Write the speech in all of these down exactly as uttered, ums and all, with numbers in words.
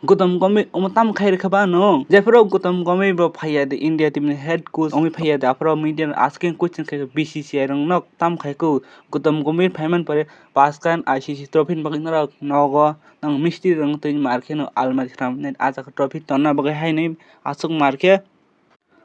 Gautam Gambhir omo tam khai rwkha ba nwng? Jephuru Gautam Gambhir bo phaiya de India team ni head coach wngwi phaiya de, aphuru media no asking question khai B C C I rok no tam khai ko. Gautam Gambhir phaiman pore Pakistan I C C trophy ni bagwi norok nogo nang misti rok twi mar khe no almari khram net ajak trophy tonna bagwi hainwi aswk mar khe.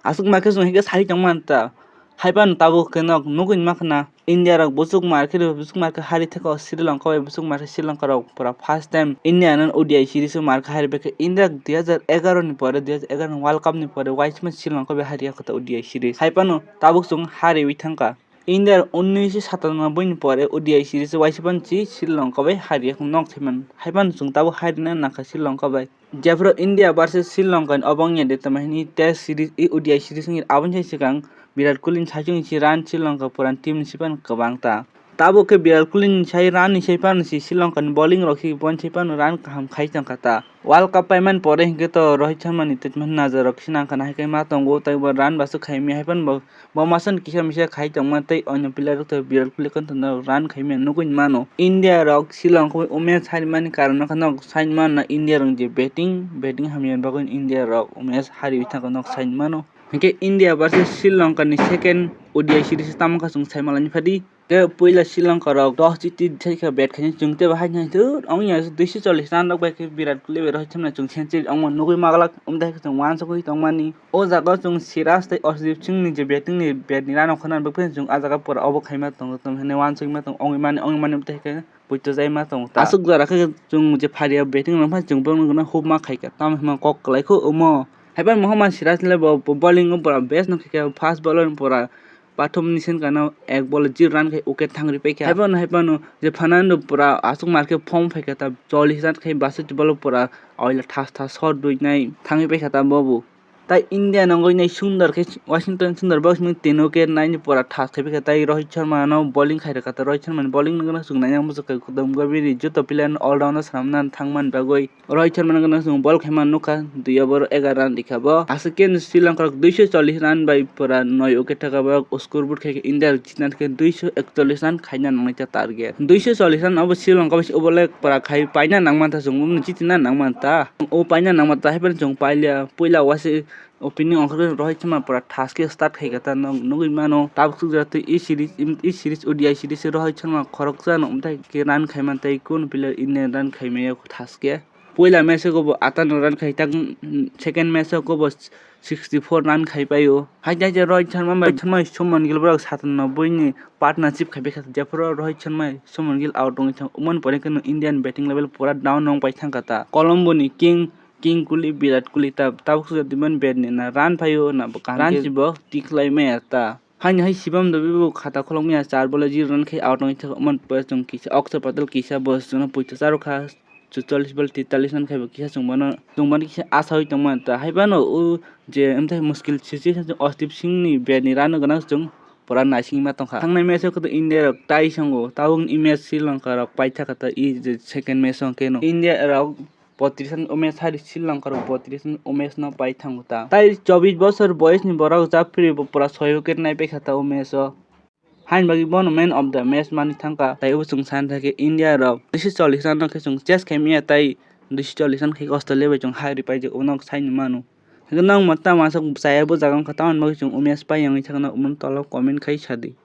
Aswk ma khe chwng hai khe sari tong manta. Hai phano tabuk khe nok nugwi ma khna India rok buchuk mar khe, buchuk mar khe hari thaka o Sri Lanka bai, buchuk mar khe Sri Lanka rok pura first time India no O D I series o mar khe hari bai khe India dui hajar egaroh ni pore, dui hajar egaroh ni World Cup ni pore waisima Sri Lanka bai hari ya khe O D I series. Hai phano tabuk chwng hariwi thangkha. India unnish satannoboi ni pore O D I series waisa phano chi Sri Lanka bai hari ya khe nok thaiman. Hai phano chwng tabuk harina nangkha Sri Lanka bai. Jephuru India versus Sri Lanka ni obo wngya de tamo hini test series, i O D I series wngya, aboni sai swkang Virat Kohli ni saichung si run Sri Lanka pura team ni sai phano kwbang ta. Tabuk khe Virat Kohli ni sai run ni sai phano si Sri Lanka ni bowling rok si boni sai phano run kaham khai tongkha ta. World Cup paimani pore hinkhe to Rohit Sharma ni treatment najar rok si nangkha na hai khe ma tongo, tei bo run basu khai mi hai phano bo Bo masani kisa misa khai tongma tei onyo player rok tei Virat Kohli kontona run khaimani nugwi mano. India rok Sri Lanka bai umes harimani karon wngkha nok saimano India rok je batting, batting hamya bagwi India rok umes hariwi thangkha nok saimano. Hinkhe India versus Sri Lanka ni second O D I series tamo kha chwng saimalani phadi. Khe puila Sri Lanka rok dos chiti thai kha bat khaina chwng teibo haino hai thwk ongya duiso chollish run rok bai khe Virat Kohli bai Rohit Sharma chwng century ongma nugwi maglak, umtei khe chwng uansugwi tongmani. O jaga o chwng Siraj tei Arshdeep Singh ni je batting ni bat ni run rok khna bwkhe chwng ah jaga pura obo khaima tongo, tong hwnwi uansukma tong ongwi mani, ongwi mani tei khe poito jaima tongo ta. Aswk jora khe chwng je phariya batting rok phano chwng bono hupma khaikha, tamo hwnma kok kwlai kho omo. Haiphano Mohammad Siraj le bo bowling o pura best no khaikha, fast bowler pura pathum ni sen kana ek ball zero run khai wicket thangri paikha. Haiphano, haiphano je Fernando pura aswk mar khe form phaikha ta, chollish run khai basu ball pura oila thas thas shot rwinai thangwi paikha ta bobo. Tai India nangoi nai Sundar khe Washington Sundar bo simi tino ke nai ni pura thas khai bikha tai Rohit Sharma no bowling khai rwkha ta, Rohit Sharma ni bowling no gana chwng nai yang bwswk khe Gautam Gambhir ni joto player no all rounder swnam na thang man bagwi Rohit Sharma no gana chwng ball khai man nukha, dui over egar run rikha bo. Aswk khe Sri Lanka rok duiso chollish run bai pura noi wicket thaka bo scoreboard khai khe India rok jitna khe duiso ekchollish run khaina nangnai ta target. Duiso chollish run obo Sri Lanka bai se obo le pura khai paina nangman ta chwng bumni jitina nangman ta. O paina nangma ta haiphano chwng pailiya. Puila wase opening ongkhorkhe Rohit Sharma pura thas khe start khaikha ta, nog-, nugwi mano. Tabuk swkjak twi e series, e series O D I series Rohit Sharma khoroksa no umthai khe run khaimantei, kunu player Indian run khaimaya thas khe. Puila match o bo atano run khai tak, second match o bo sixty four run khai paio. Hai jai jai Rohit Sharma bai Sharma Shubman Gill borok satanoboi ni partnership khai bikha, jephuru Rohit Sharma Shubman Gill out wngwi thang, umani pore kheno Indian batting level pura down wng pai thangkha ta. Colombo ni king King Kohli, Virat Kohli ta tabuk sujak diman bat ni na run phaio na bo kaham run khe si bo tikhlai maya ta. Haini hai sibam dobi bo khata kholok maya char bole zero run khai out wngwi thangkha, umani pore chwng kisa Akshar Patel kisa bo chwngno poito charwkha, chutchallis ball tittallis run khai bo kisa chwng bono, chwng bono kisa asawi tongmani ta. Haiphano o je amtwi muskil situation chwng Arshdeep Singh ni bat ni run o gana chwng pura naisingma tongkha. Thangnai match o khe India rok tie songo, tabuk ni match Sri Lanka rok paithakha ta, e je second match o khe no India rok botris run umes hari Sri Lanka rok botris run umes no pai thango ta. Tai chobbish bosor boyes ni borok Jafri bo pura soi wicket nai paikha ta umes o. Haini bagwi bono man of the match mani thangkha. Tai obo chwng sana thangkhe India rok duiso chollish run no khe chwng chase khai maya, tai duiso chollish run khai Australia bai chwng hai rwi paijak, obo no saini mano. Hwnkhe nokma tamo aswk chaya bo jaga wngkha, tamoni bagwi chwng umes pai wngwi thangkha, omo tolo comment khai sadi.